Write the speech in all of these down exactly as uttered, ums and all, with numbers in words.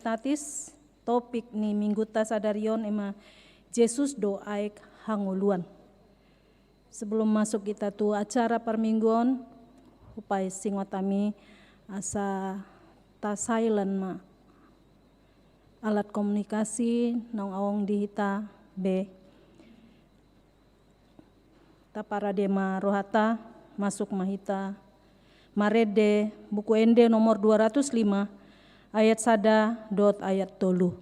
Statis, topik ni mingguta sadari on ima Jesus do aek hangoluan. Sebelum masuk hita tu acara parmingguon, hupaingot hami asa ta-silent ma alat komunikasi naung adong di hita be. Taparade ma rohata, masuk ma hita marende Buku Ende nomor dua ratus lima, ayat sada dohot ayat tolu.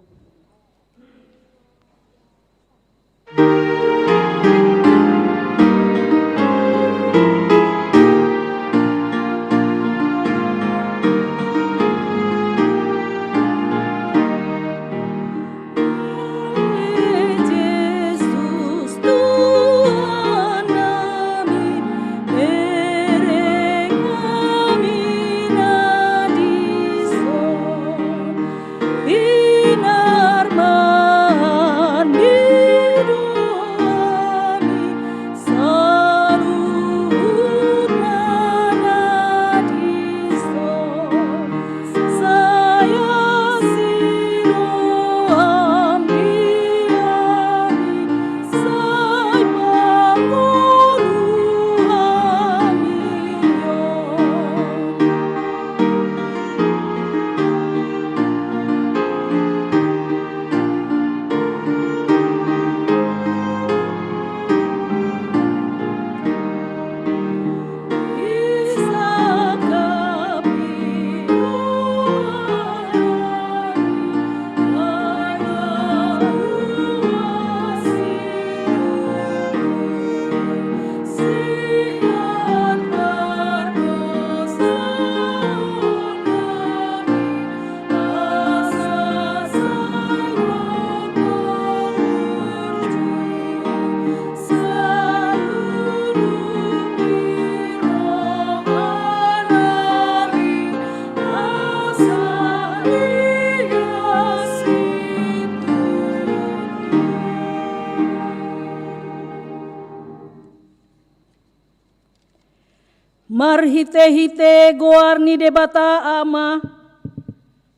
Marhitehite goar ni Debata Ama,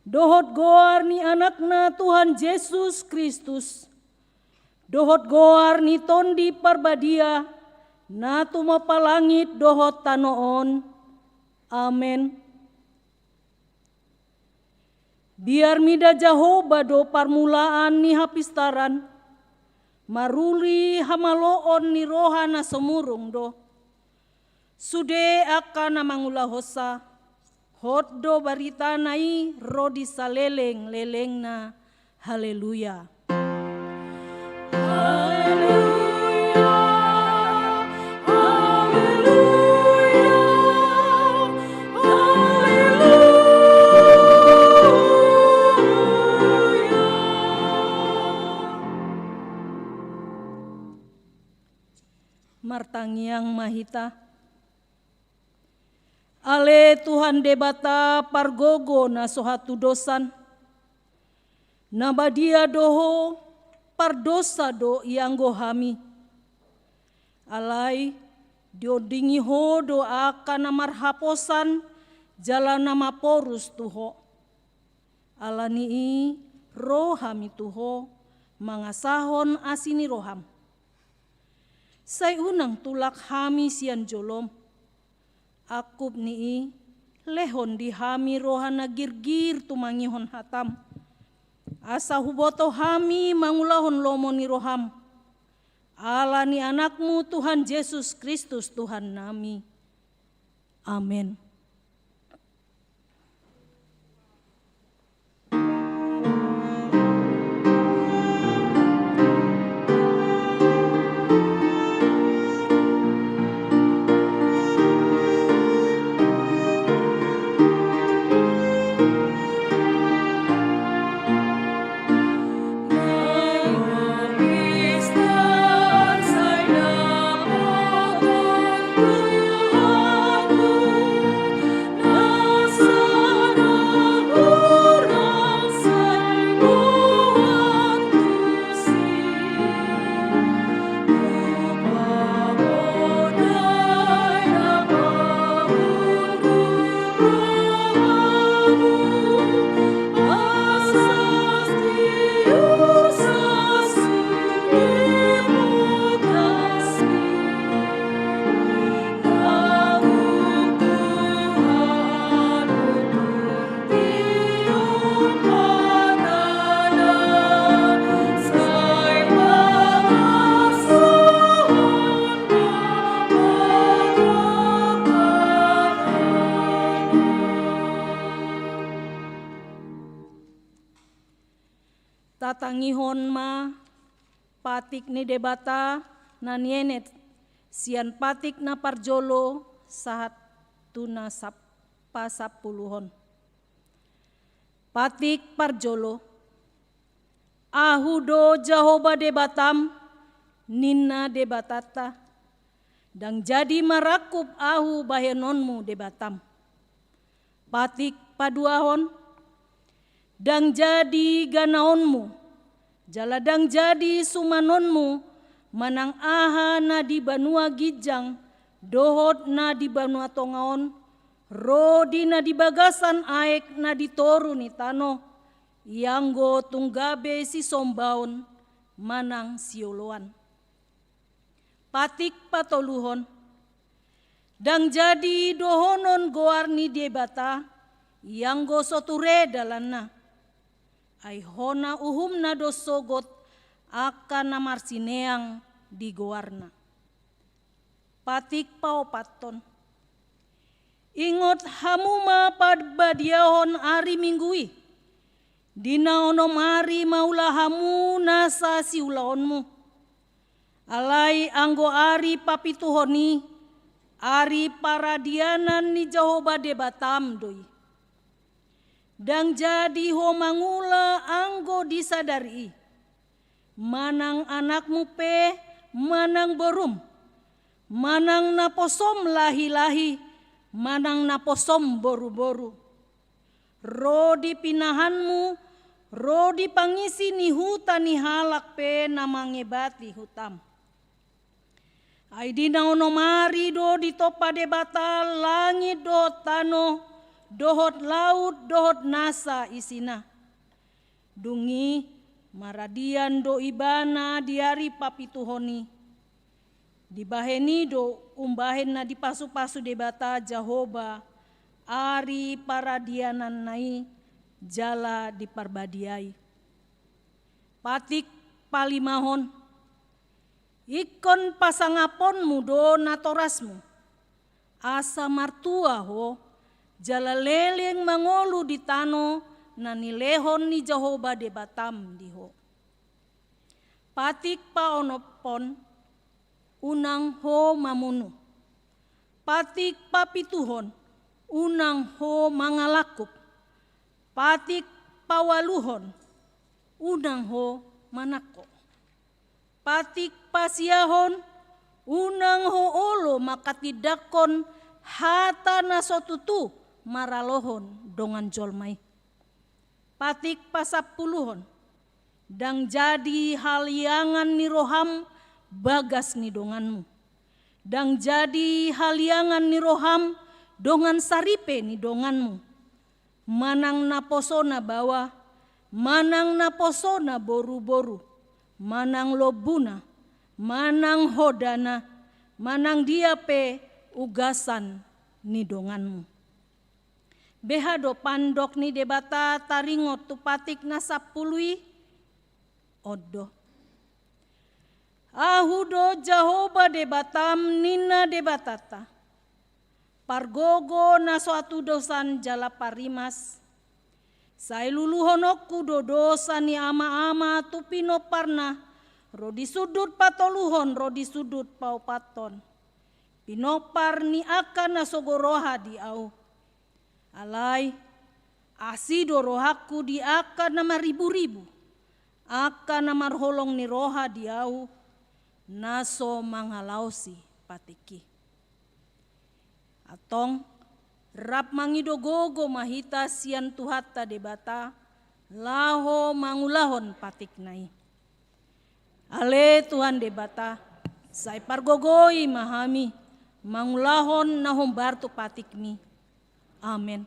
dohot goar ni Anakna Tuhan Jesus Kristus, dohot goar ni Tondi Parbadia, na tumompa langit dohot tano on. Amen. Biar mida Jahowa do parmulaan ni hapistaran, maruli hamaloon ni roha na sumurung do. Sude angka na mangulahonsa, hot do baritana i ro di saleleng-lelengna. Haleluya. Haleluya, haleluya, haleluya. Martangiang ma hita. Ale Tuhan Debata pargogo na so hatudosan, na badia do Ho, pardosa do ianggo hami. Alai diondingi Ho do angka na marhaposan jala na maporus tu Ho. Ala ni i ro hami tu Ho mangasahon asi ni roham. Sai unang tulak hami sian jolom. Angkup ni i, lehon di hami roha na girgir tumangihon hatam, asa huboto hami mangulahon lomo ni roham. Ala ni Anakmu Tuhan Jesus Kristus Tuhannami. Amen. Tangihon ma patik ni Debata na nienet sian patik na parjolo sahat tu na sap-, pasampuluhon. Patik parjolo. Ahu do Jahowa Debatam, ninna Debatanta. Ndang jadi marangkup ahu bahenonmu Debatam. Patik paduahon. Ndang jadi ganaonmu, jala ndang jadi sumanonmu, manang aha na di banua ginjang, dohot na di banua tonga on, ro di na di bagasan aek na di toru ni tano, ianggo tung gabe sisombaon manang sioloan. Patik patoluhon. Ndang jadi dohonon goar ni Debata, ianggo so ture dalanna. Ai hona uhumna do sogot angka na marsineang di goarna. Patik paopathon. Ingot hamu ma parbadiahon ari Minggu i, di na onom ari maula hamu nasa siulaonmu. Alai anggo ari papituhon i, ari paradianan ni Jahowa Debatam do i. Ndang jadi ho mangula anggo di sadari i, manang anakmu pe, manang borum, manang naposom lahilahi, manang naposom boruboru, ro di pinahanmu, ro di pangisi ni huta ni halak pe na mangebati hutam. Ai di na onom ari do ditompa Debata langit dohot tano, dohot laut dohot nasa isina. Dung i maradian do ibana di ari papituhon i. Dibahen i do umbahen na dipasupasu Debata Jahowa ari paradiananna i jala diparbadiai. Patik palimahon. Ingkon pasangaponmu do natorasmu, asa martua ho, jala leleng mangolu di tano na nilehon ni Jahowa Debatam di ho. Patik paonomhon. Unang ho mamunu. Patik papituhon. Unang ho mangalangkup. Patik paualuhon. Unang ho manangko. Patik pasiahon, unang ho olo manghatindanghon hata na so tutu maralohon dongan jolma i. Patik pasampuluhon. Ndang jadi haliangan ni roham bagas ni donganmu. Ndang jadi haliangan ni roham dongan saripe ni donganmu. Manang naposona baoa, manang naposona boruboru, manang lombuna, manang hodana, manang dia pe ugasan ni donganmu. Beha do pandok ni Debata taringot tu patik na sampulu i? On do. Ahu do Jahowa Debatam, ninna Debatanta, pargogo na so hatudosan jala parimas. Sai luluhononku do dosa ni amaama tu pinomparna, ro di sundut patoluhon ro di sundut paopathon. Pinompar ni angka na sogo roha di ahu. Alai, asi do rohangku di angka na mariburibu, angka na marholong ni roha di ahu, na so mangalaosi patik i. Antong, rap mangido gogo ma hita sian Tuhanta Debata, laho mangulahon patikna i. Ale Tuhan Debata, sai pargogoi ma hami, mangulahon na hombar tu patikmi. Amen.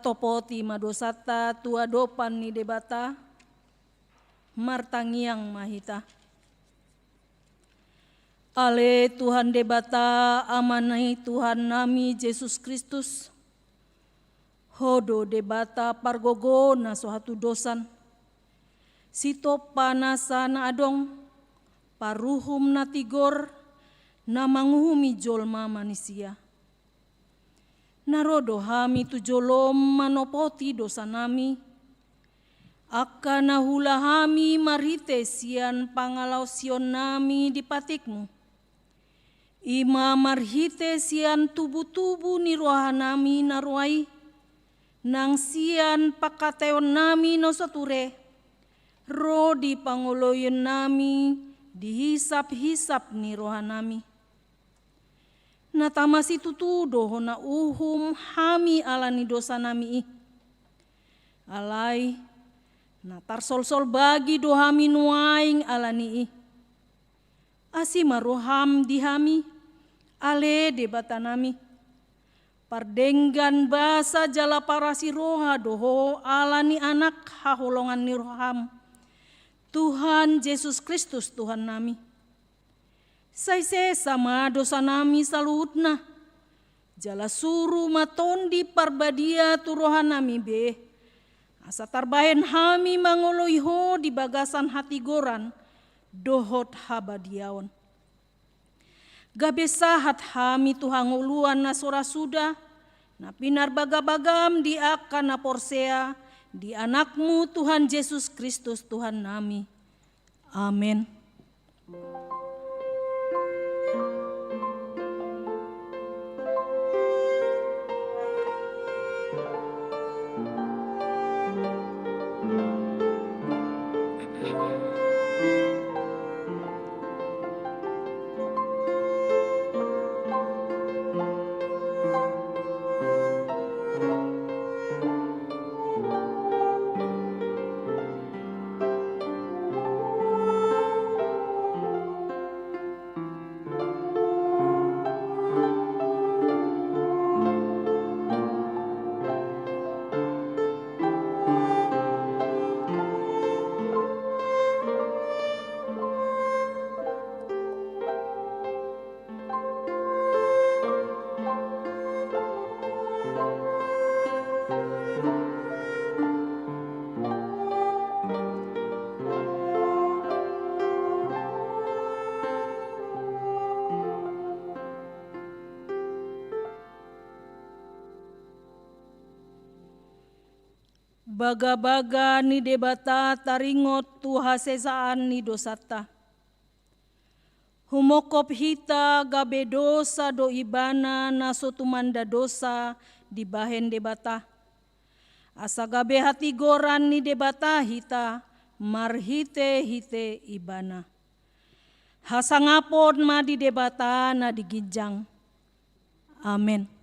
Topoti ma dosanta tu adopan ni Debata. Martangiang ma hita. Ale Tuhan Debata, Ama ni Tuhannami Jesus Kristus, Ho do Debata pargogo na so hatudosan, Sitompa nasa na adong, Paruhum na tigor, na manguhumi jolma manisia. Na ro do hami tu jolom manopoti dosanami, angka na huula hami marhite sian pangalaosionnami di patikmu. I ma marhite sian tubutubu ni rohanami na roa i, nang sian pangkataionnami na so ture, ro di pangoloionnami di hisaphisap ni rohanami. Na tama situtu do hona uhum hami ala ni dosanami i. Alai, na tarsolsol bagi do hami nuaeng ala ni i. Asi ma roham di hami, ale Debatanami. Pardenggan basa jala parasi roha do Ho ala ni Anak haholongan ni roham, Tuhan Jesus Kristus Tuhannami. Sai sesa ma dosanami saluhutna, jala suru ma Tondi Parbadia tu rohanami be, asa tarbahen hami mangoloi Ho di bagasan hatigoran dohot habadiaon. Gabe sahat hami tu hangoluan na so ra suda, na pinarbagabagam di angka na porsea di Anakmu Tuhan Jesus Kristus Tuhannami. Amen. Bagabaga ni Debata taringot tu hasesaan ni dosanta. Humongkop hita gabe dosa do Ibana na so tumanda dosa dibahen Debata. Asa gabe hatigoran ni Debata hita marhitehite Ibana. Hasangapon ma di Debata na di ginjang. Amen.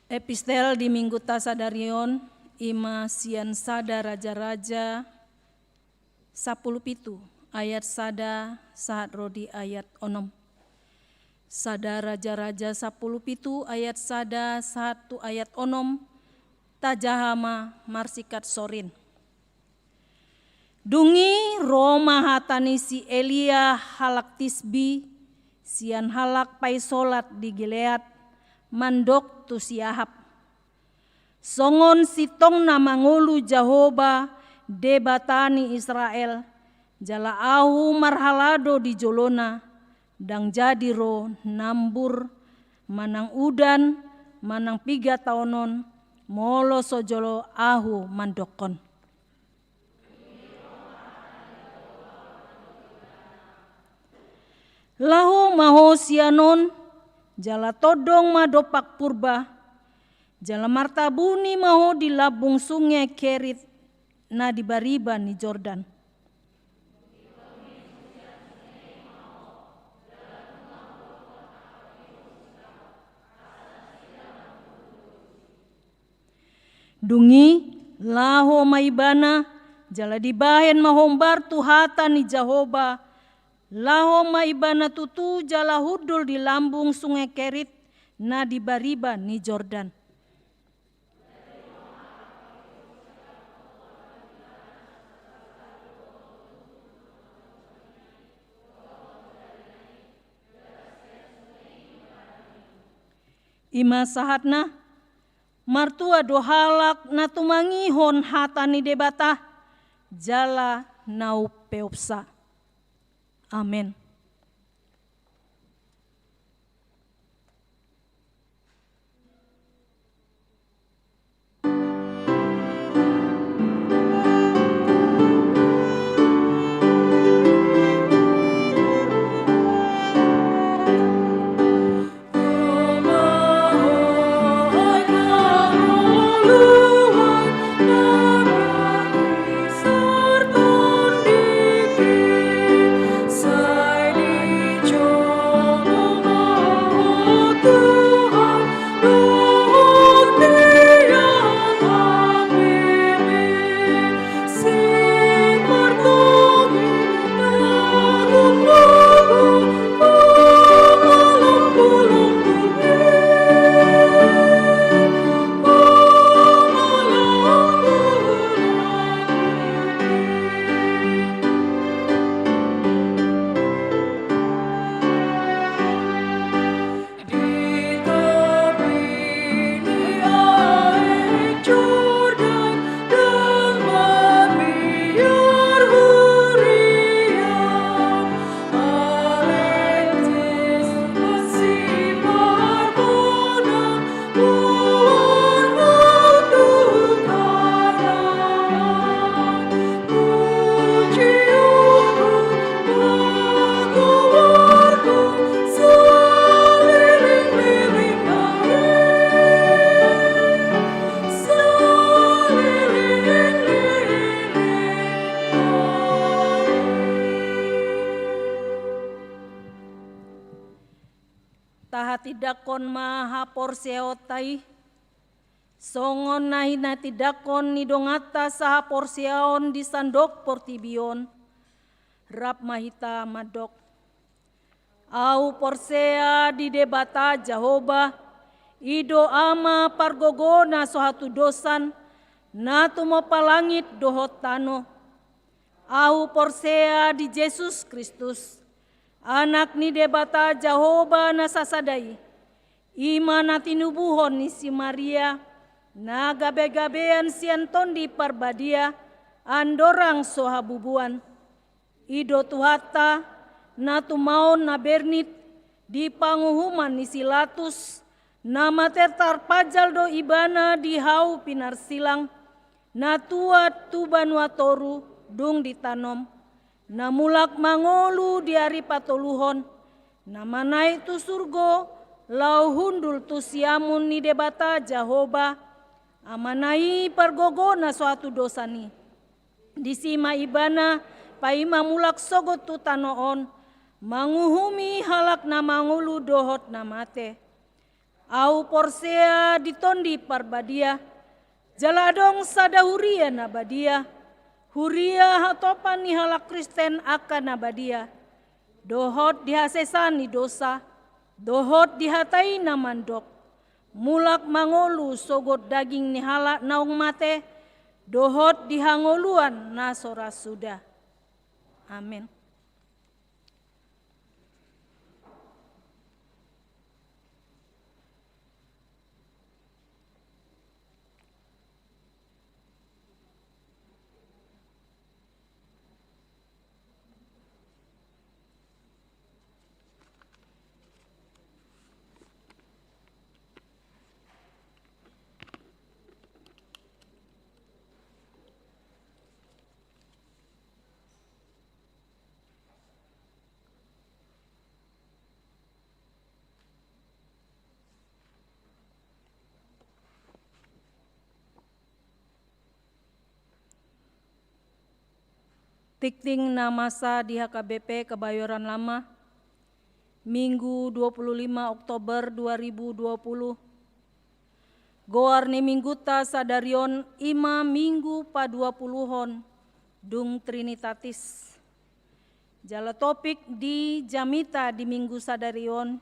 Epistel di mingguta sadari on i ma sian sada Raja-raja sampulu pitu ayat sada sahat ro di ayat onom. Sada Raja-raja sampulu pitu ayat sada sahat tu ayat onom. Tajaha ma marsikat sorin. Dung i ro ma hata ni si Elia halak Tisbi sian halak paisolat di Gilead mandok tu si Ahab: Songon sintong na mangolu Jahowa, Debata ni Israel, jala ahu marhalado di jolona, ndang jadi ro nambur manang udan manang piga taon on, molo so jolo ahu mandokkon. Laho ma ho sian on, jala tondong ma dompak purba, jala martabuni ma ho di lambung sunge Kerit na di bariba ni Jordan. Dung i laho ma ibana, jala dibahen ma hombar tu hata ni Jahowa, laho ma ibana tutu jala hundul di lambung sunge Kerit na di bariba ni Jordan. I ma sahatna, martua do halak na tumangihon hata ni Debata, jala na umpeopsa. Amen. Tahatindangkon ma haporseaonta i, songon na hinatindangkon ni donganta sahaporseaon di sandok portibi on. Rap ma hita mandok: Ahu porsea di Debata Jahowa, i do Ama pargogo na so hatudosan, na tumompa langit dohot tano. Ahu porsea di Jesus Kristus, Anak ni Debata Jahowa na sasada i, i ma na tinubuhon ni si Maria, na gabegabean sian Tondi Parbadia, andorang so habubuan. I do Tuhanta, na tumaon na bernit, di panguhuman ni si Latus, na mate tarpanjal do Ibana di hau pinarsilang, na tuat tu banua toru dung ditanom, na mulak mangolu di ari patoluhon, na manaek tu surgo, laho hundul tu siamun ni Debata Jahowa, Amana i pargogo na so hatudosan i. Disi ma Ibana paima mulak sogot tu tano on, manguhumi halak na mangolu dohot na mate. Ahu porsea di Tondi Parbadia, jala adong sada huria na badia, huria hatopan ni halak Kristen angka na badia, dohot di hasesaan ni dosa, dohot di hata i na mandok, mulak mangolu sogot daging ni halak naung mate, dohot di hangoluan na so ra suda. Amen. Tingting na masa di H K B P Kebayoran Lama, Minggu dua puluh lima Oktober dua ribu dua puluh. Goar ni mingguta sadari on i ma Minggu paduapuluhon dung Trinitatis. Jala topik di jamita di Minggu sadari on,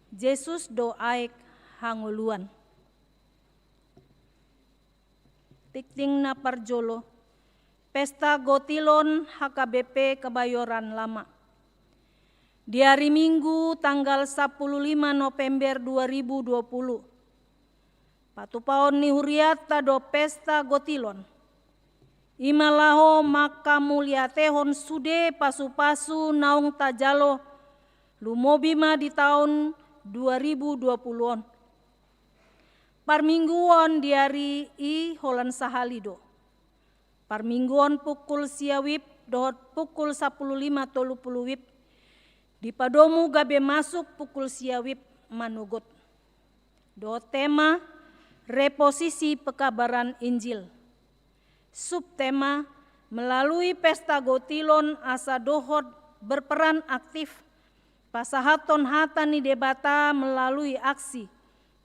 Jesus do aek hangoluan. Tingting na parjolo, Pesta Gotilon H K B P Kebayoran Lama. Di ari Minggu tanggal sapuluh lima November dua ribu dua puluh, patupaon ni hurianta do Pesta Gotilon. I ma laho mangkamauliatehon sude pasupasu naung tajalo, lumobi ma di taon dua ribu dua puluh on. Parmingguon di ari i holan sahali do. Parmingguon pukul sia wib dohot pukul sapuluh lima tolu puluh wib. Dipadomu gabe masuk pukul sia wib manogot. Dohot tema, reposisi pekabaran Injil. Subtema, melalui Pesta Gotilon asa dohot berperan aktif pasahathon hata ni Debata melalui aksi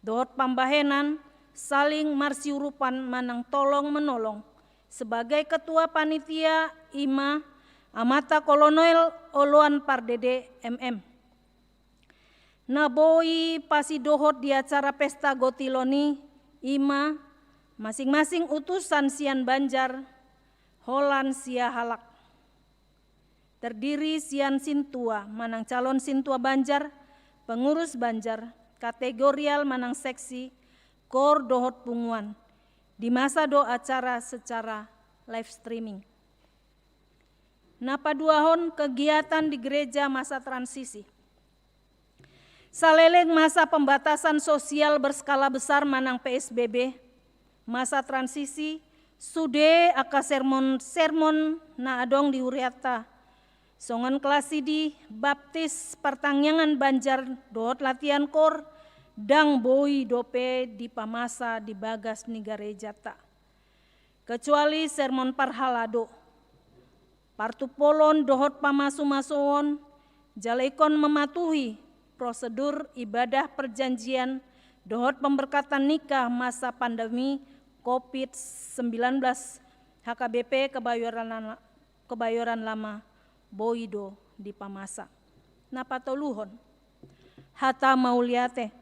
dohot pambahenan saling marsiurupan manang tolong menolong. Sebagai ketua panitia i ma Amanta Kolonel Oloan Pardede, M M. Na boi pasidohot di acara Pesta Gotilon i, i ma masing-masing utusan sian banjar, holan sia halak. Terdiri sian sintua manang calon sintua banjar, pengurus banjar, kategorial manang seksi, kor dohot punguan. Dimasa do acara secara live streaming. Na paduahon, kegiatan di gereja masa transisi. Saleleng masa pembatasan sosial berskala besar manang P S B B, masa transisi, sude angka sermon-sermon na adong di hurianta, songon klasidi, baptis, partangiangan banjar dohot latihan kor, ndang boi dope dipamasa di bagas ni garejanta. Kecuali sermon parhalado, partumpolon dohot pamasumasuon, jala ingkon mematuhi prosedur ibadah perjanjian dohot pemberkatan nikah masa pandemi covid sembilan belas, H K B P Kebayoran Lama, Kebayoran Lama, boi do dipamasa. Na patoluhon, hata mauliate.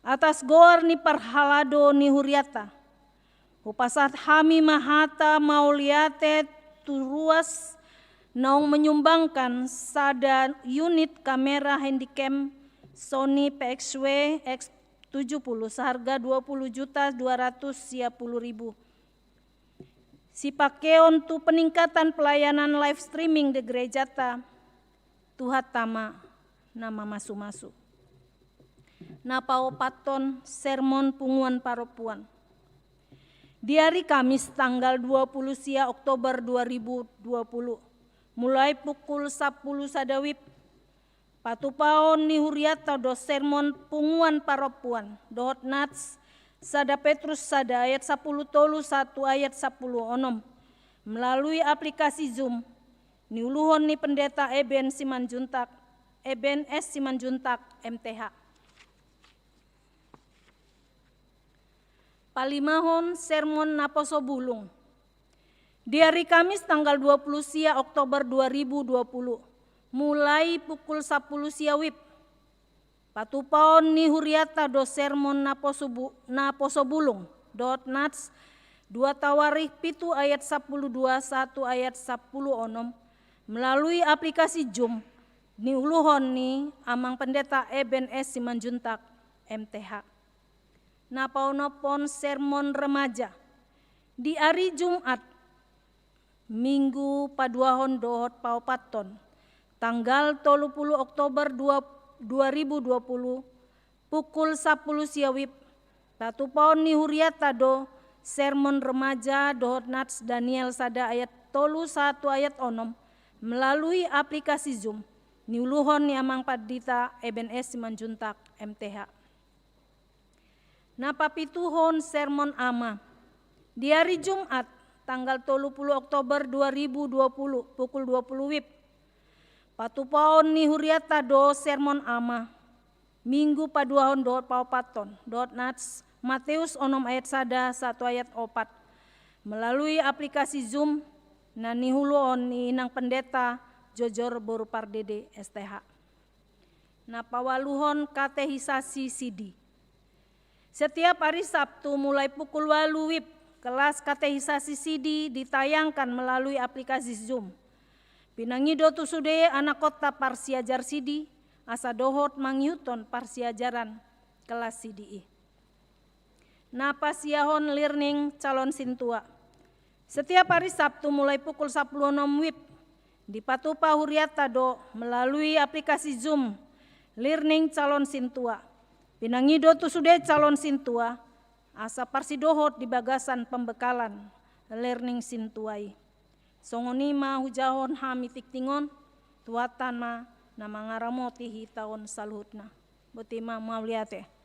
Atas goar ni parhalado ni hurianta, hupasahat hami ma hata mauliate tu ruas naung menyumbangkan sada unit kamera handycam Sony P X W X tujuh puluh seharga dua puluh juta dua ratus sia puluh ribu. Sipakeon tu peningkatan pelayanan live streaming di gerejanta, Tuhanta ma na mamasumasu. Na paopathon, sermon punguan parompuan. Di ari Kamis tanggal dua puluh sia Oktober dua ribu dua puluh, mulai pukul sapuluh sada wib, patupaon ni hurianta do sermon punguan parompuan dohot nats, sada Petrus sada ayat sapuluh tolu sahat tu ayat sapuluh onom, melalui aplikasi Zoom, niuluhon ni Pendeta Eben Simanjuntak, Eben S Simanjuntak, M T H. Palimahon sermon naposo bulung. Di ari Kamis tanggal dua puluh sia Oktober dua ribu dua puluh, mulai pukul sapuluh sia wib, patupaon ni huriata do sermon naposo bu-, naposo bulung, dohot nats dua Tawarikh pitu ayat sapuluh dua sahat tu ayat sapuluh onom, melalui aplikasi Zoom, niuluhon ni Amang Pendeta Eben S Simanjuntak, M T H. Napaonomhon sermon remaja. Di ari Jumat, Minggu paduahon dohot paopathon, tanggal tolu puluh Oktober dua, dua ribu dua puluh, pukul sapuluh sia wib, patupaon ni huriata do sermon remaja dohot nats Daniel sada ayat tolu sahat tu ayat onom, melalui aplikasi Zoom, niuluhon ni Amang Pandita Eben S Simanjuntak, M T H. Napapituhon sermon ama. Di ari Jumat, tanggal tolu puluh Oktober dua ribu dua puluh, pukul dua puluh wib, patupaon ni huriata do sermon ama, Minggu paduahon dohot paopathon, dohot nats Mateus onom ayat sada sahat tu ayat opat, melalui aplikasi Zoom, na niuluhon ni Inang Pendeta Jojor boru Pardede, S T H. Napawaluhon katehisasi sidi. Setiap ari Sabtu mulai pukul ualu wib, kelas katehisasi sidi ditayangkan melalui aplikasi Zoom. Pinangido tu sude anakhonta parsiajar sidi, asa dohot mangihuthon parsiajaran kelas sidi i. Napasiahon learning calon sintua. Setiap ari Sabtu mulai pukul sapuluh onom wib, dipatupa huriata do melalui aplikasi Zoom learning calon sintua. Pinangido tu sude calon sintua, asa parsidohot di bagasan pembekalan learning sintua i. Songon i ma hujahahon hami tingting on, Tuhanta ma na mangaramoti hita on saluhutna. Boti ma, mauliate.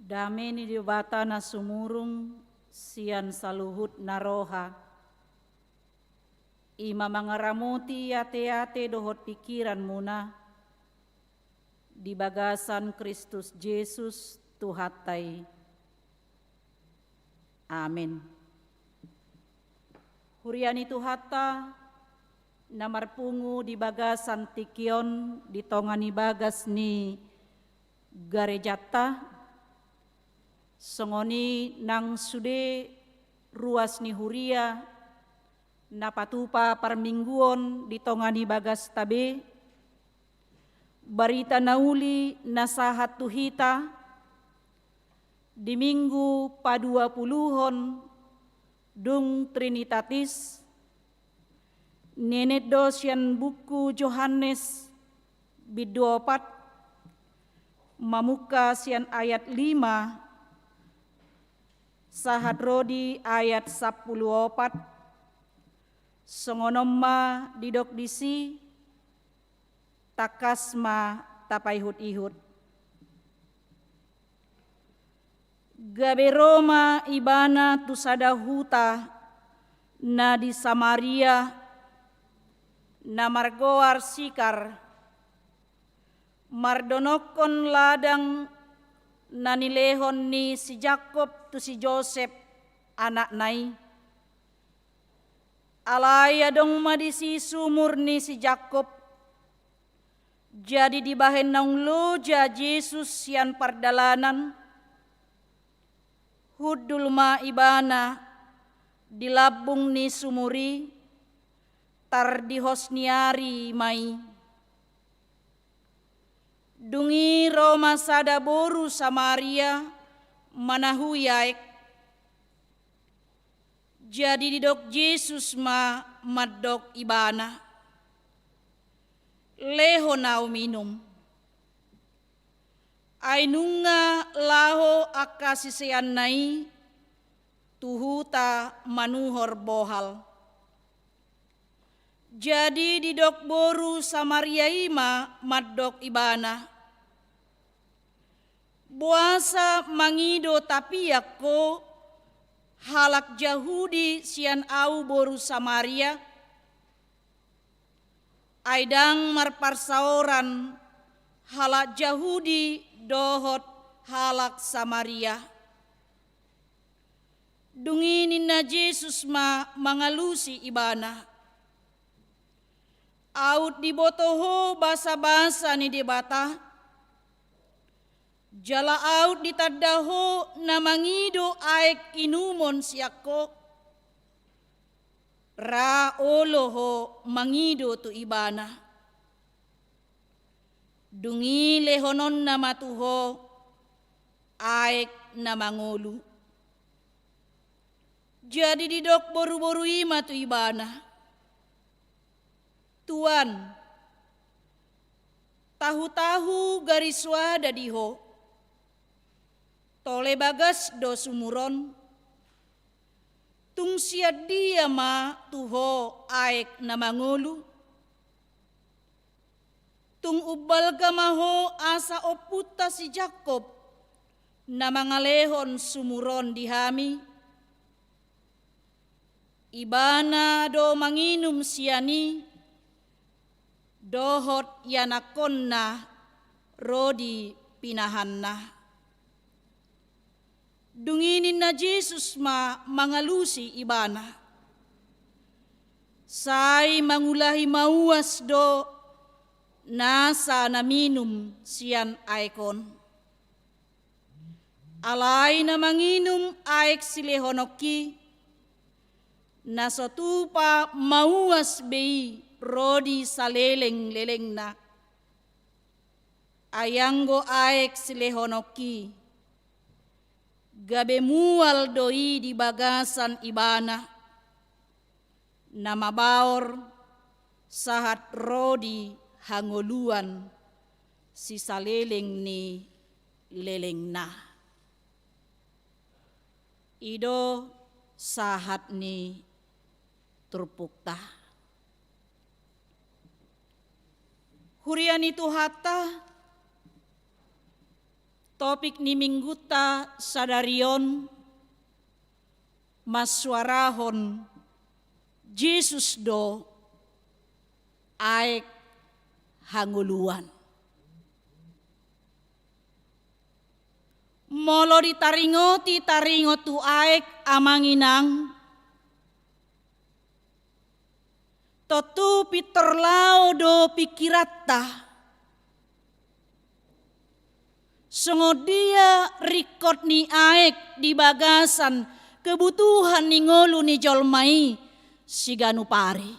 Dame ni Debata na sumurung sian saluhut na roha, i ma mangaramoti ateate dohot pingkiranmuna di bagasan Kristus Jesus Tuhanta i. Amen. Huria ni Tuhanta, na marpungu di bagasan tingki on di tonga ni bagas ni garejanta, songon i nang sude ruas ni huria na patupa parmingguon di tonga ni bagasta be, barita na uli na sahat tu hita di Minggu paduapuluhon dung Trinitatis, nienet do sian buku Johannes bindu opat, mamungka sian ayat lima sahat ro di ayat sampulu opat. Songon on ma didok disi, tangkas ma tapaihut-ihut. Gabe ro ma ibana tu sada huta na di Samaria, na margoar Sikar, mardonokkon ladang na nilehon ni si Jakkob tu si Josep, anakna i. Alai adong ma disi sumur ni si Jakkob. Jadi dibahen naung loja Jesus sian pardalanan, hundul ma ibana di lambung ni sumur i, tardihos ni ari ma i. Dung i ro ma sada boru Samaria manahui aek. Jadi didok Jesus ma mandok ibana, "Lehon ahu minum." Ai nunga laho angka siseanna i tu huta manuhor bohal. Jadi didok boru Samaria i ma mandok ibana, "Boasa mangido tapiak ho halak Jahudi sian ahu boru Samaria? Ai ndang marparsaoran halak Jahudi dohot halak Samaria." Dung i ninna Jesus ma mangalusi ibana, "Aut diboto ho basabasa ni Debata? Jala aut ditanda ho na mangido aek inumon sian ho? Ra olo ho mangido tu ibana. Dung i lehononna ma tu ho aek na mangolu." Jadi didok boruboru i ma tu ibana, "Tuan, tahutahu gari soada di ho, tole bagas do sumur on. Tung sian dia ma tu ho aek na mangolu? Tung umbalga ma ho asa ompunta si Jakkob na mangalehon sumur on di hami? Ibana do manginum sian i dohot ianakhonna ro di pinahanna." Dung i ninna Jesus ma mangalusi ibana, "Sai mangulahi mauas do nasa na minum sian aek on. Alai na manginum aek silehononki, na so tupa mauas be i ro di salelenglelengna. Ai anggo aek silehononki, gabe mual do i di bagasan ibana, na mabaor sahat ro di hangoluan sisaleleng ni lelengna." I do sahat ni turpukta. Huria ni Tuhanta, topik ni minggunta sadari on mansuarahon Jesus do aek hangoluan. Molo ditaringoti taringot tu aek, amang inang, tontu pintor lao do pingkiranta. Songon dia ringkot ni aek di bagasan kebutuhan ni ngolu ni jolma i siganup ari.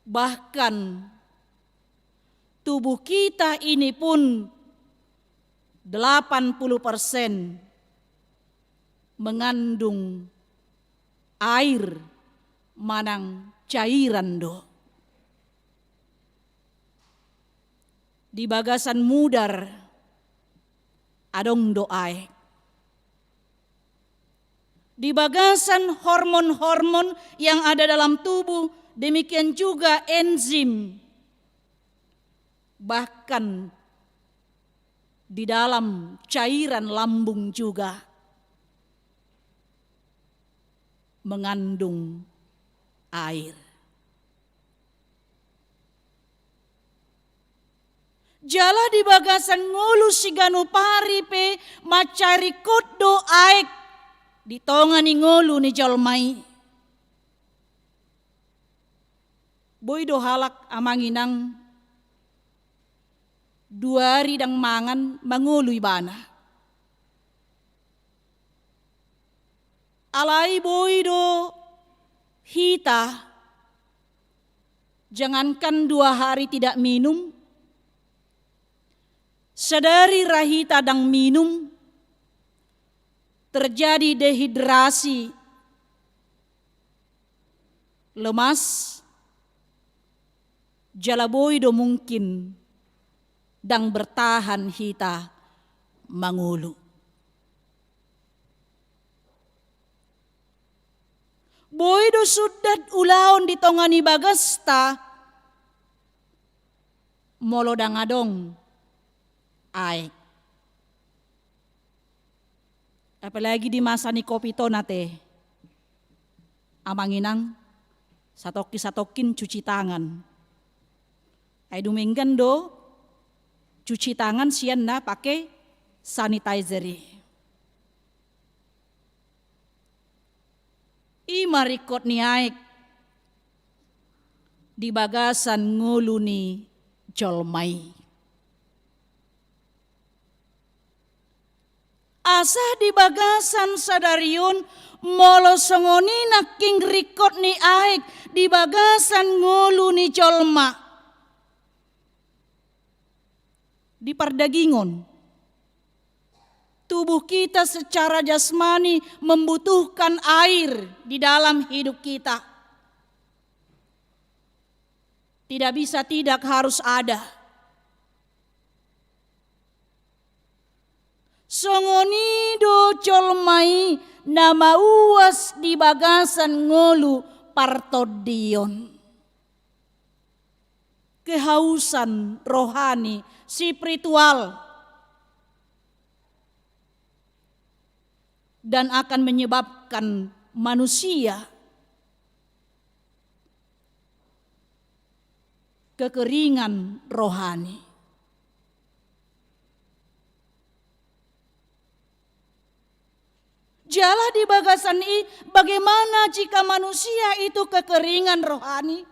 Bahkan tubuh kita ini pun delapan puluh persen mengandung air manang cairan do. Di bagasan mudar adong do aek. Di bagasan hormon-hormon yang ada dalam tubuh, demikian juga enzim. Bahkan Di dalam cairan lambung juga mengandung air. Jala di bagasan ngolu siganup ari pe mansai ringkot do aek di tonga ni ngolu ni jolma i. Boi do halak, amang inang, dua ari ndang mangan, mangolu ibana. Alai boi do hita, jangankan dua hari tidak minum, sadari ra hita ndang minum, terjadi dehidrasi, lemas, jala boi do mungkin ndang bertahan hita mangolu. Boi do sundat ulaon di tonga ni bagasta molo ndang adong aek. Apalagi di masa ni covid on ate, amang inang, satongkin-satongkin cuci tangan. Ai dumenggan do cuci tangan sian na pake sanitizer i. I ma ringkot ni aek di bagasan ngolu ni jolma i. Asa di bagasan sadari on, molo songon i nangkin ringkot ni aek di bagasan ngolu ni jolma, di pardagingon, tubuh kita secara jasmani membutuhkan air di dalam hidup kita. Tidak bisa tidak, harus ada. Songon i do jolma i na mauas di bagasan ngolu partondion. Kehausan rohani, spiritual, dan akan menyebabkan manusia kekeringan rohani. Jala di bagasan i, bagaimana jika manusia itu kekeringan rohani?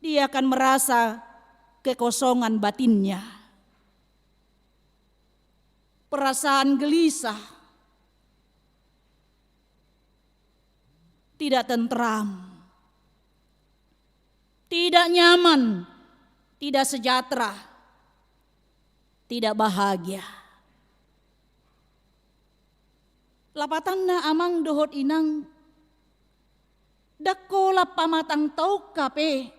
Dia akan merasa kekosongan batinnya, perasaan gelisah, tidak tentram, tidak nyaman, tidak sejahtera, tidak bahagia. Lapatanna, amang dohot inang, ndang holan pamatang taon hape,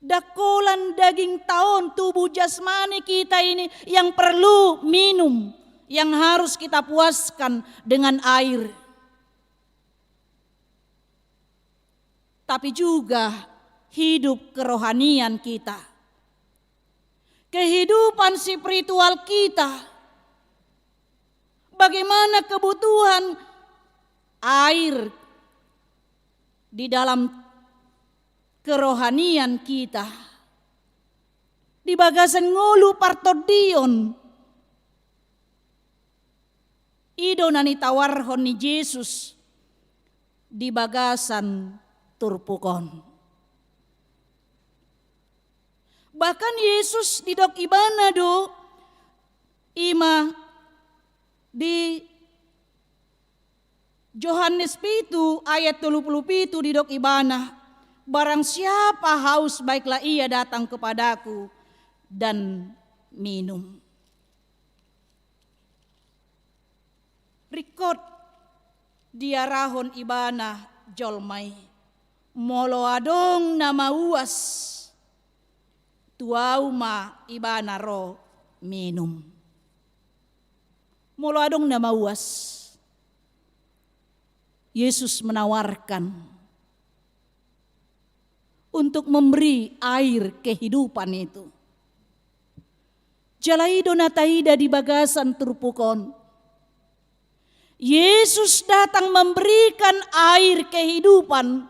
ndang holan daging ta on, tubuh jasmani kita ini yang perlu minum, yang harus kita puaskan dengan air. Tapi juga hidup kerohanian kita, kehidupan spiritual kita. Bagaimana kebutuhan air di dalam kerohanian kita, di bagasan ngolu partondion. I do na nitawarhon ni Jesus di bagasan turpuk on. Bahkan Jesus didok ibana do, i ma di Johannes pitu ayat tolu pulu pitu, didok ibana, "Barang siapa haus, baiklah ia datang kepada-Ku dan minum." Ringkot diarahon ibana jolma i, molo adong na mauas, tu Au ma ibana ro minum. Molo adong na mauas, Yesus menawarkan untuk memberi air kehidupan itu. Jala i do na taida di bagasan turpuk on. Yesus datang memberikan air kehidupan.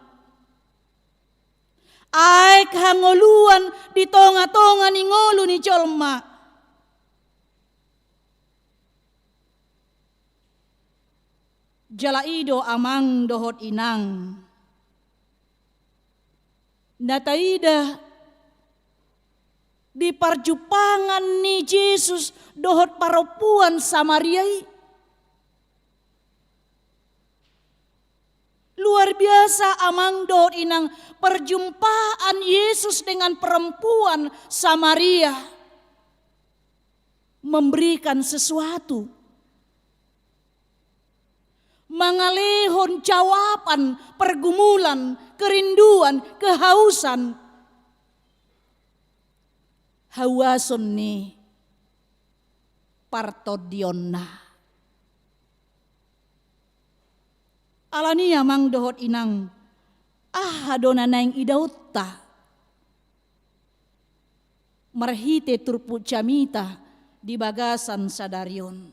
Aek hangoluan di tonga-tonga ni ngolu ni jolma. Jala i do amang dohot inang. Na taida di parjumpangan ni Jesus dohot parompuan Samaria i. Luar biasa amang dohot inang perjumpaan Yesus dengan perempuan Samaria. Memberikan sesuatu. Mangalehon jawaban pergumulan, kerinduan, kehausan. Hauason ni partondionna. Alani i amang dohot inang, aha do na naeng idaonta marhite turpuk jamita di bagasan sadari on?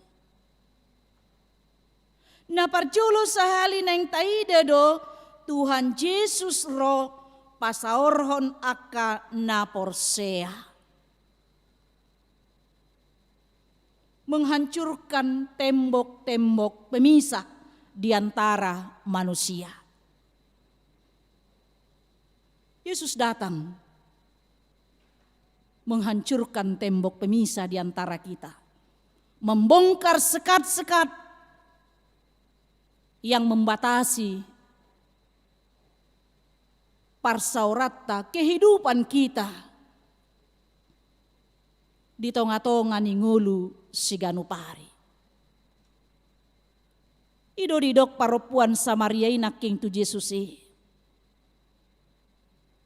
Na parjolo sahali naeng taida do Tuhan Jesus ro pasaorhon angka na porsea. Menghancurkan tembok-tembok pemisah di antara manusia. Yesus datang menghancurkan tembok pemisah di antara kita, membongkar sekat-sekat yang membatasi parsaoranta, kehidupan kita di tonga-tonga ni ngolu siganup ari. I do didok parompuan Samaria i nangkin tu Jesus i,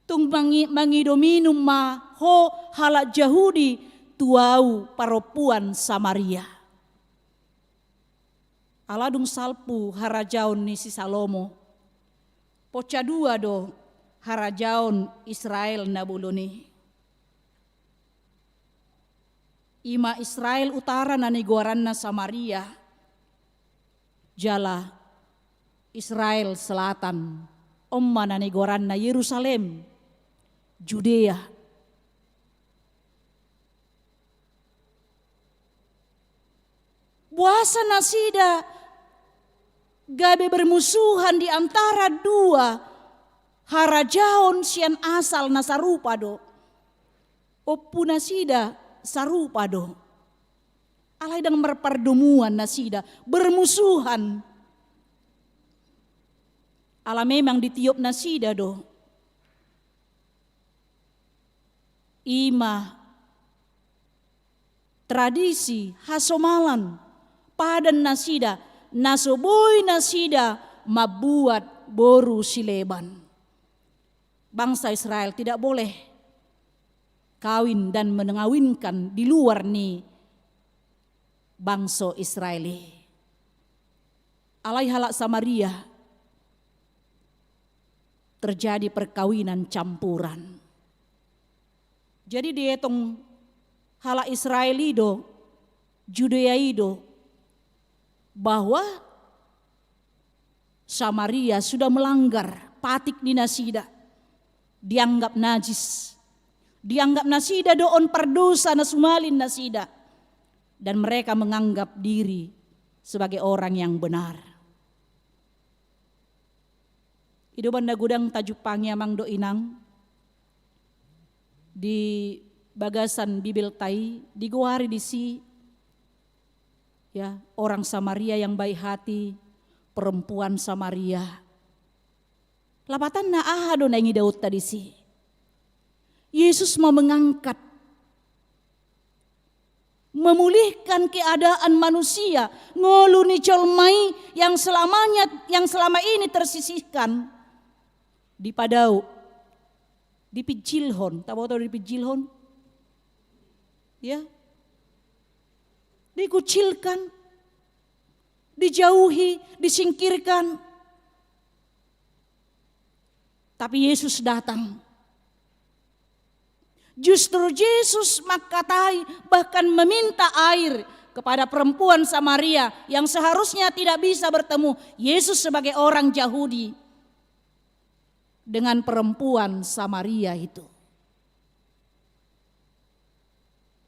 tung mangi-, mangido minum ma ho halak Jahudi tu ahu parompuan Samaria. Ala dung salpu harajaon ni si Salomo, poca dua do harajaon Israel na bolon i. I ma Israel utara na nigoaranna Samaria, jala Israel selatan, on ma na nigoaranna Yerusalem, Judea. Boasa nasida gabe bermusuhan di antara dua harajaon sian asal na sarupa do? Ompu nasida sarupa do. Alai ndang marpardomuan nasida, bermusuhan. Ala memang ditiop nasida do. I ma tradisi hasomalan padan nasida, na so boi nasida mambuat boru sileban. Bangsa Israel tidak boleh kawin dan mengawinkan di luar ni bangso Israel i. Alai halak Samaria terjadi perkawinan campuran. Jadi dietong halak Israel i do, Judea i do, bahwa Samaria sudah melanggar patik ni nasida, dianggap najis. Dianggap nasida do on pardosa na sumalin nasida. Dan mereka menganggap diri sebagai orang yang benar. I do umbahen na godang tajumpangi amang dohot inang di bagasan Bibelta i, digoari disi, ya, orang Samaria yang baik hati, perempuan Samaria. Lapatanna aha do naeng idaonta disi? Yesus ma mengangkat, memulihkan keadaan manusia, ngolu ni jolma i yang selamanya, yang selama ini tersisihkan, dipadao, dipinjilhon, taboto dipinjilhon? Ya. Dikucilkan, dijauhi, disingkirkan. Tapi Yesus datang. Justru Yesus mangkatai, bahkan meminta air kepada perempuan Samaria yang seharusnya tidak bisa bertemu Yesus sebagai orang Yahudi dengan perempuan Samaria itu.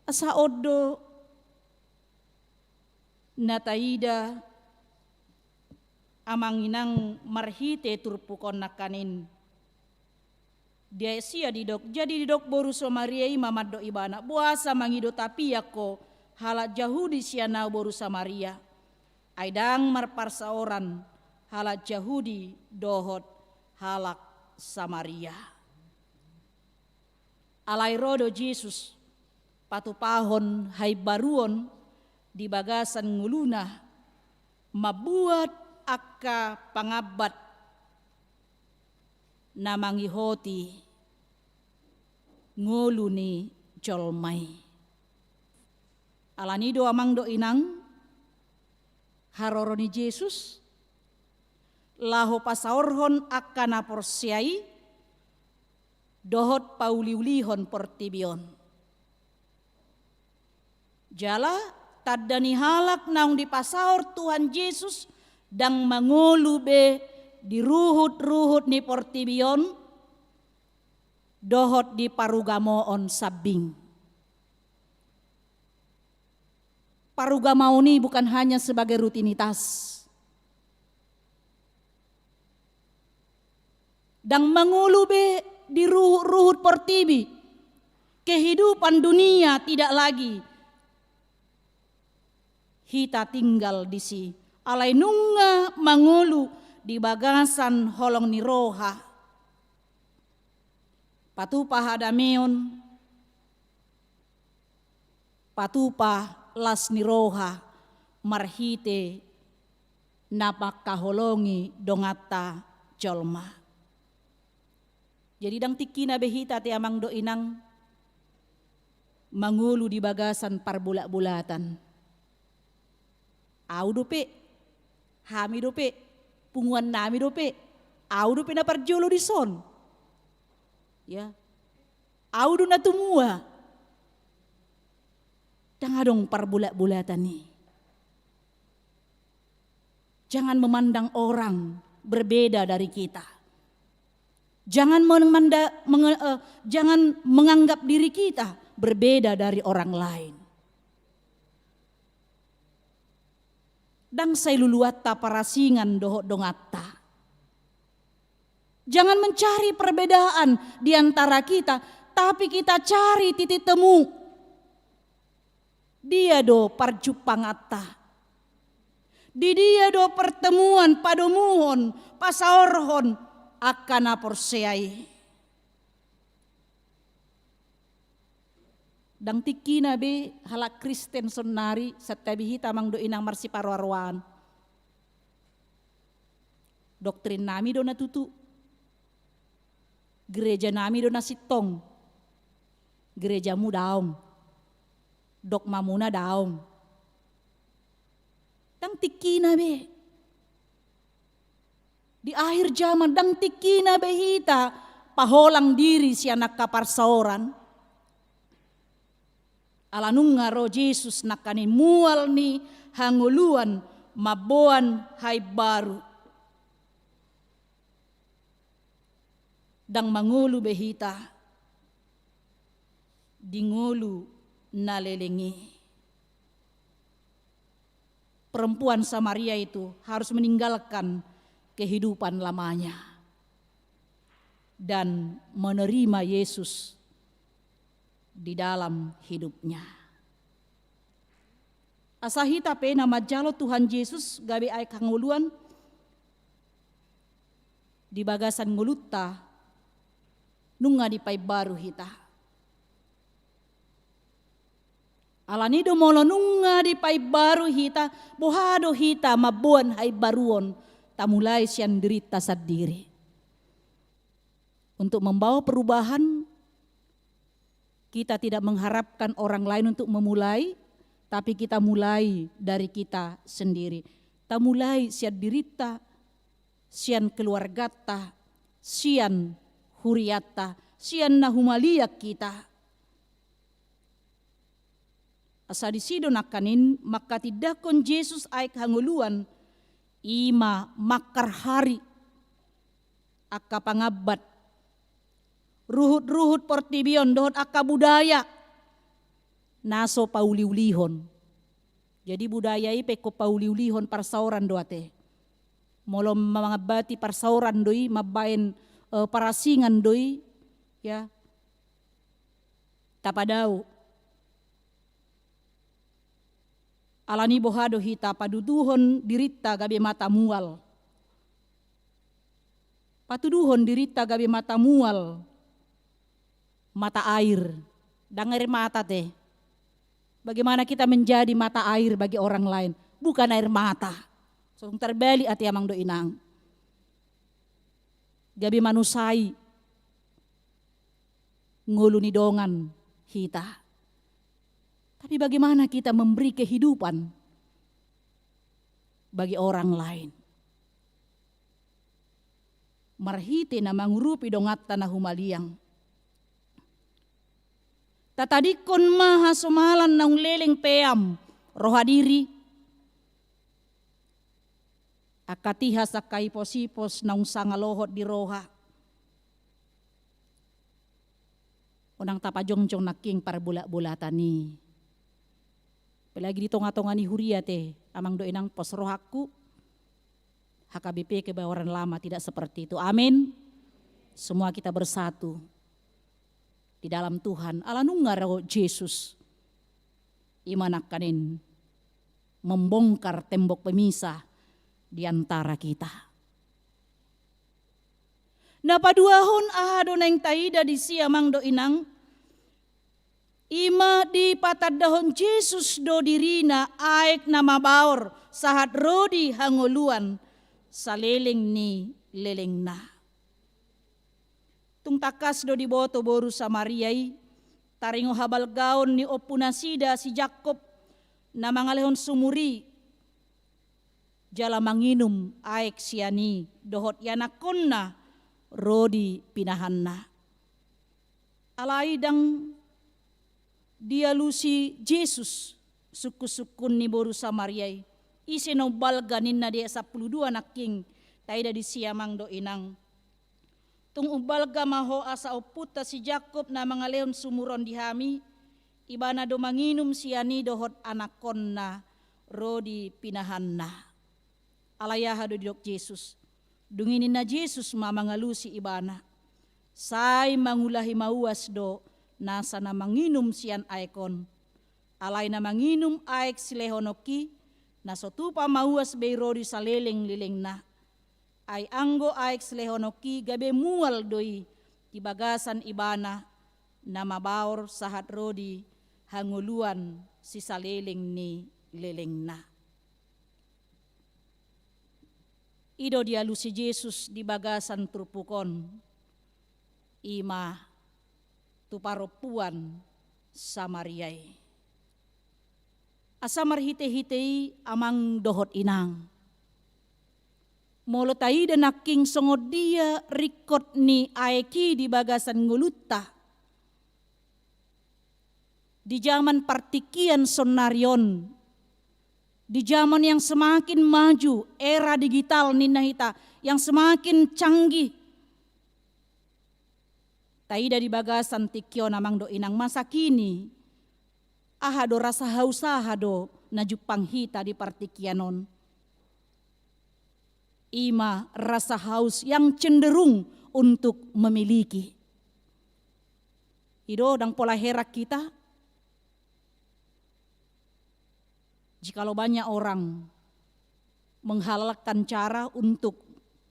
Asa on do na taida, amang inang, marhite turpuk on nangkaning. Di ayat sia didok, jadi didok boru Samaria i ma mandok ibana, boasa mangido tapiak ho halak Jahudi sian ahu boru Samaria? Ai ndang marparsaoran halak Jahudi dohot halak Samaria. Alai ro do Jesus patupahon haimbaruon di bagasan ngoluna, mambuat angka pangambat na mangihoti ngolu ni jolma i. Alani do, amang dohot inang, haroro ni Jesus laho pasaorhon angka na porsea i dohot pauliulihon portibi on. Jala tanda ni halak naung dipasaor Tuhan Jesus ndang mangolu be di ruhut-ruhut ni portibi on dohot di parugamoon sambing. Parugamoon i bukan hanya sebagai rutinitas. Ndang mangolu be di ruhut-ruhut portibi. Kehidupan dunia tidak lagi hita tinggal disi. Alai nunga mangolu di bagasan holong ni roha. Patupa hadameon, patupa las ni roha marhite na mangkaholongi donganta jolma. Jadi ndang tingkina be hita, ate amang dohot inang, mangolu di bagasan parbolatbolatan. Ahu dope, hami dope, punguannami dope, ahu dope na parjolo dison. Ya. Ahu do na tumua. Ndang adong parbolatbolatan i. Jangan memandang orang berbeda dari kita. Jangan memanda-, menge-, eh, jangan menganggap diri kita berbeda dari orang lain. Ndang sai luluanta parasingan dohot donganta. Jangan mencari perbedaan di antara kita, tapi kita cari titik temu. Dia do parjumpanganta. Di dia do pertemuan, padomuhon, pasaorhon angka na porsea i. Ndang tingkina be halak Kristen saonari, santabi hita amang dohot inang marsiparoaroan. Doktrinnami do na tutu. Gerejanami do na sintong. Gerejamu daong. Dogmamuna daong. Ndang tingkina be. Di akhir zaman ndang tingkina be hita paholang diri sian angka parsaoran. Ala nunga ro Jesus nangkaning mual ni hangoluan mamboan haimbaru. Ndang mangolu be hita di ngolu na leleng i. Perempuan Samaria itu harus meninggalkan kehidupan lamanya dan menerima Yesus di dalam hidupnya. Asa hita pe na manjalo Tuhan Jesus gabe aek hangoluan di bagasan ngolunta, nunga dipaimbaru hita. Alani do molo nunga dipaimbaru hita, boha do hita mamboan haimbaruon, tamulai sian dirinta sandiri. Untuk membawa perubahan, kita tidak mengharapkan orang lain untuk memulai, tapi kita mulai dari kita sendiri. Tamulai sian dirinta, sian keluargata, sian huriata, sian na humaliang hita. Asa disi do nangkaning mangkatindangkon Jesus aek hangoluan, i ma mangkarhari angka pangambat, ruhut-ruhut portibi on dohot angka budaya na so pauliulihon. Jadi budaya i pe ingkon pauliulihon, parsaoran do ate. Molo mangambati parsaoran do i, mambaen, eh, parasingan do i, ya, tapadao. Alani boha do hita patuduhon dirinta gabe mata mual? Patuduhon dirinta gabe mata mual, mata air, ndang air mata te. Bagaimana kita menjadi mata air bagi orang lain? Bukan air mata. Song terbalik ate amang dohot inang. Gabe manusai ngolu ni dongan hita. Tapi bagaimana kita memberi kehidupan bagi orang lain? Marhite na mangurupi donganta na humaliang. Tatadingkon ma hasomalan naung leleng peam, roha diri. Angka tihas, angka ipos-ipos naung sanga lohot di roha. Unang tapajongjong nangkin parbolatbolatan i. Apalagi di tongatonga ni huria te, amang dohot inang, pos rohangku, H K B P Kebayoran Lama tidak seperti itu. Amin. Semua kita bersatu di dalam Tuhan. Ala nunga ro Jesus, i ma nangkaning membongkar tembok pemisah di antara kita. Na paduahon, aha do naeng taida disi amang dohot inang? I ma dipatandahon Jesus do dirina aek na mabaor sahat ro di hangoluan saleleng ni lelengna. Tung tangkas do diboto boru Samaria i, taringot habalgaon ni ompunasida si Jakkob na mangalehon sumur i, jala manginum aek sian i dohot ianakkonna ro di pinahanna. Alai ndang dialusi Jesus sungkunsungkun ni boru Samaria i. Ise na umbalga ninna di ayat sampulu dua nangkin taida disi amang dohot inang. Tung umbalga ma ho asa ompunta si Jakkob na mangalehon sumur on di hami, ibana do manginum sian i dohot anakkonna ro di pinahanna. Alai aha do didok Jesus? Dung i ninna Jesus ma mangalusi ibana, sai mangulahi mauas do nasa na manginum sian aek on. Alai na manginum aek silehononki, na so tupa mauas be i ro di saleleng lelengna. Ai anggo aek silehononki gabe mual do i di bagasan ibana na mabaor sahat ro di hangoluan sisaleleng ni lelengna. I do dialusi Jesus di bagasan turpuk on, i ma tu parompuan Samaria i. Asa marhitehite i amang dohot inang, molo taida nangkin songon dia ringkot ni aek i di bagasan ngolunta, di zaman partingkian saonari on, di zaman yang semakin maju, era digital ninna hita, yang semakin canggih. Taida di bagasan tingki on amang dohot inang, masa kini, aha do rasa haus, aha do na jumpang hita di partingkian on? I ma rasa haus yang cenderung untuk memiliki. I do, ndang pola heran hita jikalau banyak orang menghalalkan cara untuk